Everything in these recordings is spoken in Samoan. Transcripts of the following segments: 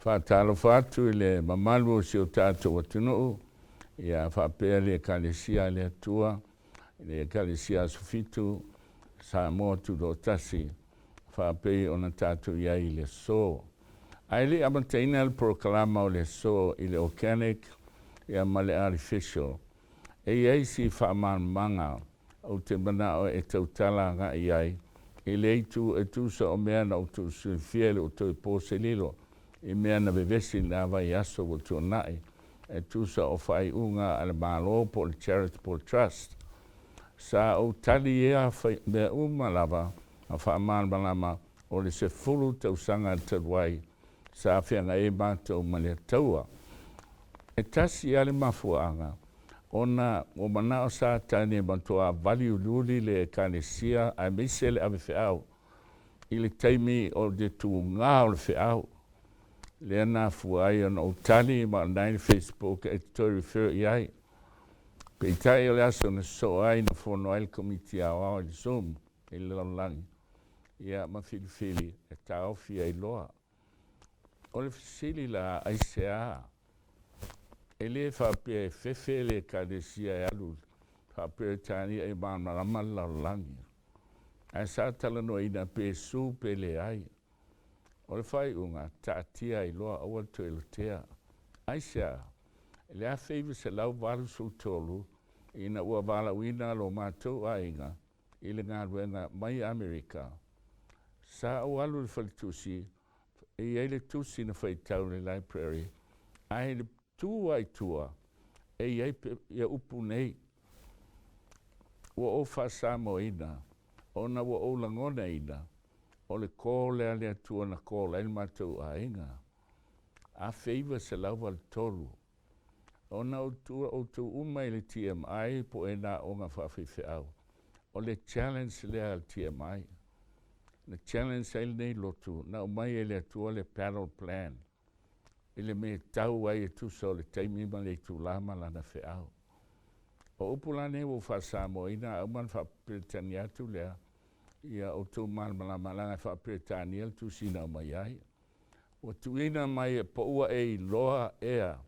Faatalofa atu i le mamalu o si o tatou atunuu, ia faapea le Ekalesia a le Atua, le Ekalesia Aso Fitu Samoa Tutoatasi, faapei ona tatou i ai i le aso. Ae le i amataina le polokalama o le aso i le organic ia ma le artificial, e i ai si faamalamalamaga ou te manao e tautala agai ai i le itu e tusa o mea na outou silafia e le o toe po se lilo i mea na vevesi i lena vaiaso ua tuanai e tusa o faaiuga a le Malo po o le Charitable Trust. Sa ou tali ia mea uma lava ma faamalamalama o le 10 tausaga talu ai sa feagai ai matou ma le taua. E tasi lava le mafuaaga ona ua manao Satani e matuā valiuliuli le Ekalesia aemaise le avefeau i le taimi o le tuga o le feau, lea na afua ai ona ou tali, ma o lena e i le Facebook e te toe refer i ai. Peitai o le aso na sosoo ai na fono ai le Komiti Aoao i le Zoom i le lalolagi, ia ma filifili e taofi ai loa. O le fesili la, aisea? E le faapea e fefe le Ekalesia e alu faa-Peretania ia malamalama le lalolagi, ae sa talanoaina pe sue pe leai. O le faaiuga, taatia ai loa aua le toe lotea. Aisea? I le 1983 ina ua valaauina lo matou aiga i le galuega mai Amerika, sa ou alu i le faletusi, e i ai le tusi na faitau i le library, ae i le tu lava i tua e i ai upu nei: “Ua ou faa-Samoaina ona ua ou lagonaina o le call lea a le Atua na call ai le matou aiga.” 1983. Ona outou uma i le TMI po o ē na aoga faafaifeau, o le challenge lea a le TMI na challenge ai lenei lotu na aumai e le Atua le battle plan i le mea e tau ai e tusa o le taimi ma le itula ma lana feau. O upu la nei ua ou faa-Samoaina, a uma ona faa-Peretania atu lea, ia outou malamalama leaga e faa-Peretania le tusi na aumai ai. Ua tuuina mai po ua e iloa ea,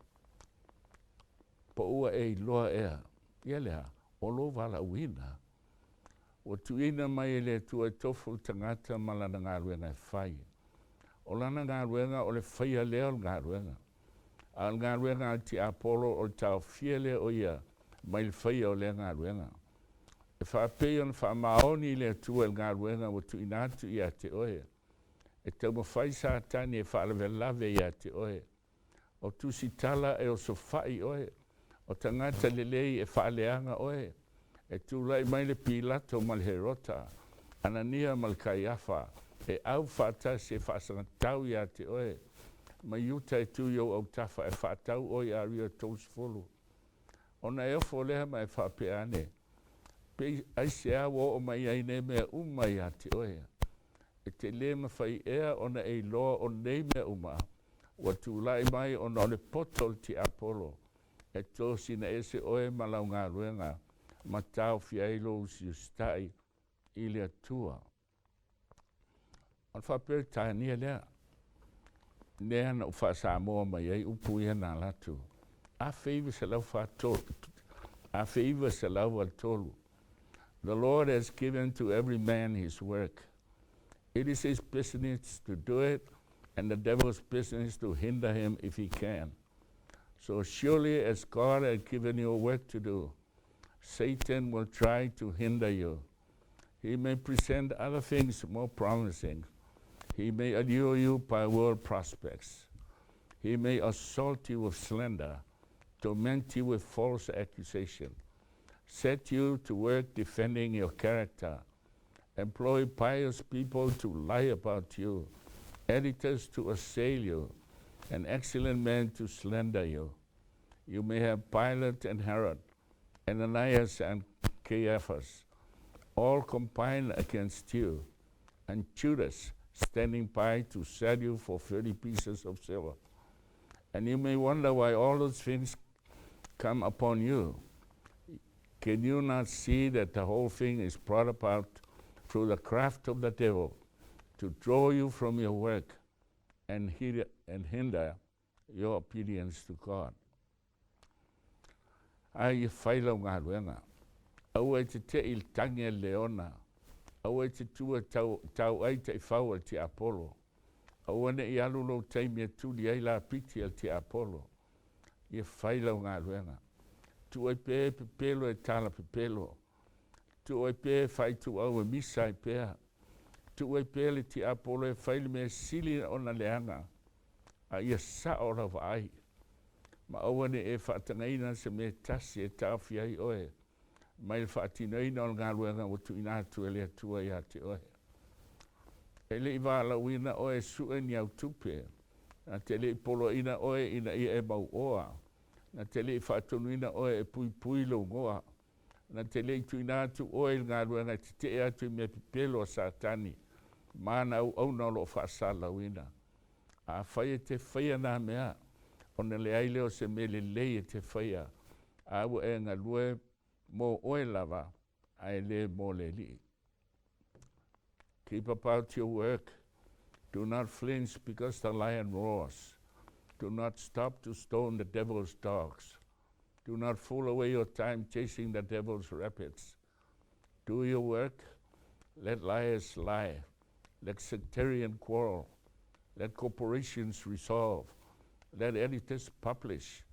po ua e iloa ea, ia le a? O lou valaauina. Ua tuuina mai e le Atua e tofu le tagata ma lana galuega e fai. O lana galuega o le faia lea o le galuega, a o le galuega a le tiapolo o le taofia lea o ia mai le faia o lea galuega. E faapei ona faamaoni le Atua i le galuega ua tuuina atu ia te oe. E taumafai Satani e faalavelave ia te oe, o tusitala e osofai oe, o tagata lelei e faaleaga oe, e tulai mai le Pilato ma le Herota, Anania ma le Kaiafa e aufaatasi e faasagatau ia te oe, ma Iuta e tu i ou autafa e faatau oe i aria e 30. Ona e ofo lea ma e faapea ane, pe aisea ua oo mai ai nei mea uma ia te oe? E te le mafai ea ona e iloa o nei mea uma ua tulai mai ona o le poto o le tiapolo e tosina ese oe ma lau galuega ma taofia ai lou usiusitai i le Atua? O le faa-Peretania lea, lea na ou faa-Samoa mai ai upu ia na alu atu 1943, 1983. The Lord has given to every man his work. It is his business to do it, and the devil's business to hinder him if he can. So surely as God has given you a work to do, Satan will try to hinder you. He may present other things more promising. He may allure you by world prospects. He may assault you with slander, torment you with false accusation, set you to work defending your character, employ pious people to lie about you, editors to assail you, and excellent men to slander you. You may have Pilate and Herod, Ananias and Caiaphas, all combined against you, and Judas standing by to sell you for 30 pieces of silver. And you may wonder why all those things come upon you. Can you not see that the whole thing is brought about through the craft of the devil to draw you from your work and and hinder your obedience to God. Ae ia fai lau galuega. Aua e te te'i i le tagi a le leona. Aua e te tu e tau, tau ai taifau a le tiapolo. Aua ne i alu lou taimi e tuli ai lapiti a le tiapolo. Ia fai lau galuega. Tuu ai pea e pepelo e tala pepelo. Tuu ai pea e faaituau e misa ai pea. Tuu ai pea le tiapolo e fai le mea sili ona leaga, a ia sao lau vaai. Ma aua ne i e faatagaina se mea e tasi e taofi ai oe mai le faatinoina o le galuega ua tuuina atu e le Atua iā te oe. E le i valaauina oe e sue ni au tupe, na te le i poloaiina oe ina ia e mauoa, na te le i faatonuina oe e puipui lou goa, na te le i tuuina atu oe i le galuega e tetee atu i mea pepelo a Satani ma ana auauna o lo o faasalalauina. Afai e te faia nā mea, ona leai lea o se mea lelei e te faia, a ua e galue mo oe lava, ae le mo le Alii. Keep about your work. Do not flinch because the lion roars. Do not stop to stone the devil's dogs. Do not fool away your time chasing the devil's rabbits. Do your work. Let liars lie. Let sectarian quarrel. Let corporations resolve. Let editors publish.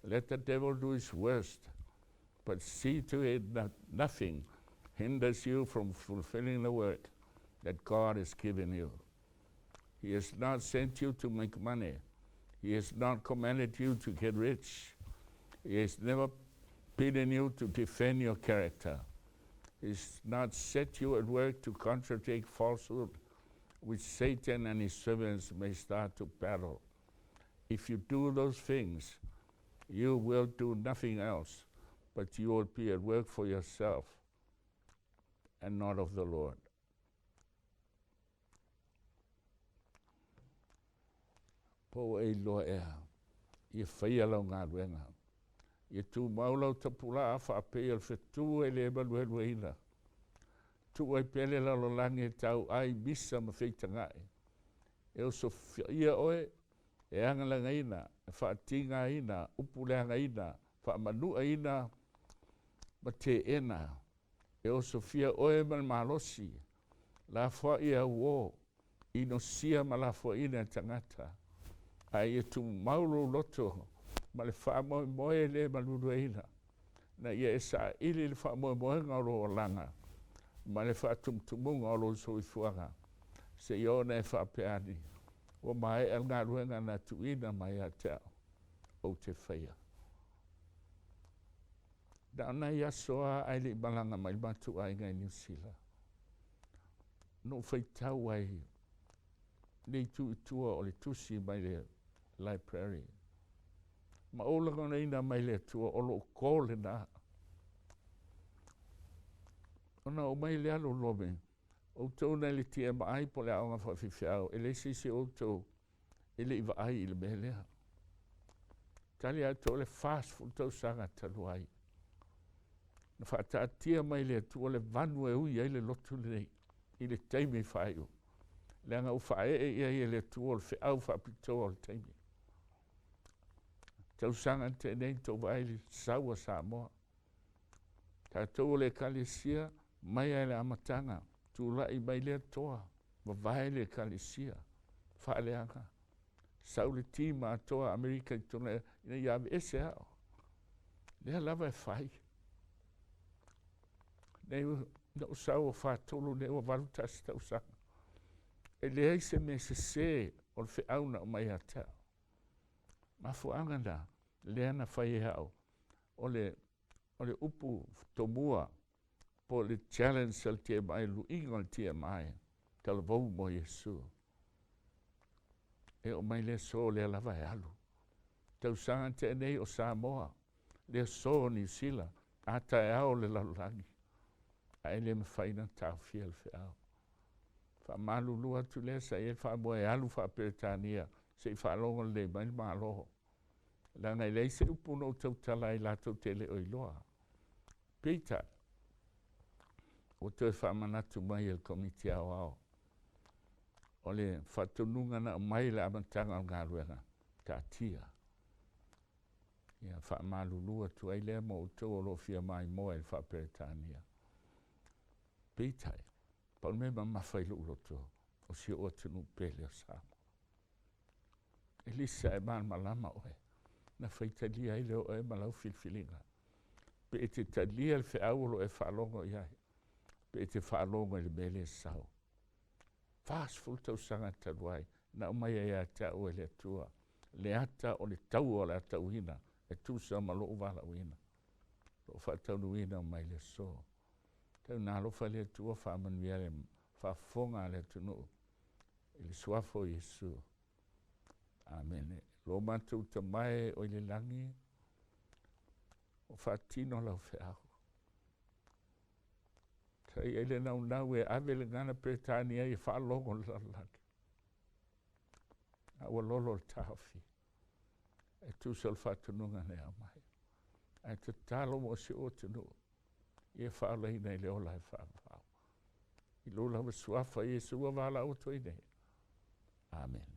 Let the devil do his worst. But see to it that nothing hinders you from fulfilling the work that God has given you. He has not sent you to make money. He has not commanded you to get rich. He has never bidden you to defend your character. He's not set you at work to contradict falsehood, which Satan and his servants may start to battle. If you do those things, you will do nothing else, but you will be at work for yourself and not of the Lord. Po ua e iloa ea, ia faia lau galuega. Ia tumau lau tapulaa faapei o le fetu e le maluelueina. Tuu ai pea le lalolagi e tauai misa ma feitaga'i. E osofaia oe, e agalagaina, e faatigaina, upuleagaina, faamanuaina ma teena. E osofia oe ma le malosi, lafoai e auō, inosia ma lafoaiina e tagata, ae ia tumau lou loto ma le faamoemoe e le malulueina, ina ia e saili le faamoemoega o lou olaga ma le faatumutumuga o lou soifuaga, seia oo ina e faapea ane, Ua maea le galuega na tuuina mai ia te au, ou te faia. Na o nai aso lava ae le i malaga mai le matou aiga i Niu Sila, na ou faitau ai le itu i tua o le tusi mai le library, ma ou lagonaina mai le Atua o lou call lena. Ona oo mai lea alu loa me, outou nai le TMI po o le aoga faafifeau, e leai se isi o outou e le i vaai i le mea lea. Tali atu o le 40 tausaga talu ai, na faataatia mai le Atua le vanu e ui ai le lotu lenei i le taimi faaiu, leaga ua faaee i ai e le Atua o le feau faapitoa o le taimi. Tausaga na tea nei na tou vaai i le sau a Samoa. Tatou o le Ekalesia mai lava i le amataga, tulai mai lea toa, vavae le Ekalesia, faaleaga. Sau le team atoa a Amerika i totonu ina ia aveese au. Lea lava e fai. Nei na ou sau o 43 nei ua 81 tausaga. E leai se mea sese o le feau na aumai ia te au. Mafuaaga na, lea na fai e au o le, o le upu tomua po o le challenge a le TMI, luiga o le TMI, talavou mo Iesu. E oo mai le aso lea lava e alu. Tausaga na tea nei o Samoa, le aso o Niu Sila, a taeao le lalolagi, ae le mafai ona taofia le feau. Faamalulu atu lea sa i ai le faamoe e alu faa-Peretania se i faalogo lelei mai le Malo, leaga e leai se upu na ou tautala ai latou te le o iloa. Peitai, ua toe faamanatu mai e le Komiti Aoao. O le faatonuga na aumai i le amataga o le galuega, taatia. Ia faamalulu atu ai lea ma outou o lo o fia maimoa i le faa-Peretania. Peitai, pau le mea e mamafa i lou loto, o si ou atunuu pele o Samoa. Elisa e malamalama oe, na faitalia ai lea o oe ma lau filifiliga. Pe e te talia le feau o lo o e faalogo i ai, pe e te faalogo i le mea lea e sau. 40 tausaga talu ai, na aumai ai ia te au e le Atua, le ata o le taua o le a tauina e tusa ma lou valaauina, o faataunuuina mai le aso. Tau ina alofa le Atua faamanuia le faafofoga a le atunuu i le suafa o Iesu. Amene. Lo matou Tama e oi le lagi, o faatino lau feau. Sa i ai le naunau e ave le gagana Peretania ia faalogo le lalolagi, a ua lolo le taofi e tusa o le faatonuga na e aumai. Ae tatalo mo si ou atunuu ia faaolaina i le ola e faavavau. I lou lava suafa Iesu ua valaau atu ai nei. Amene.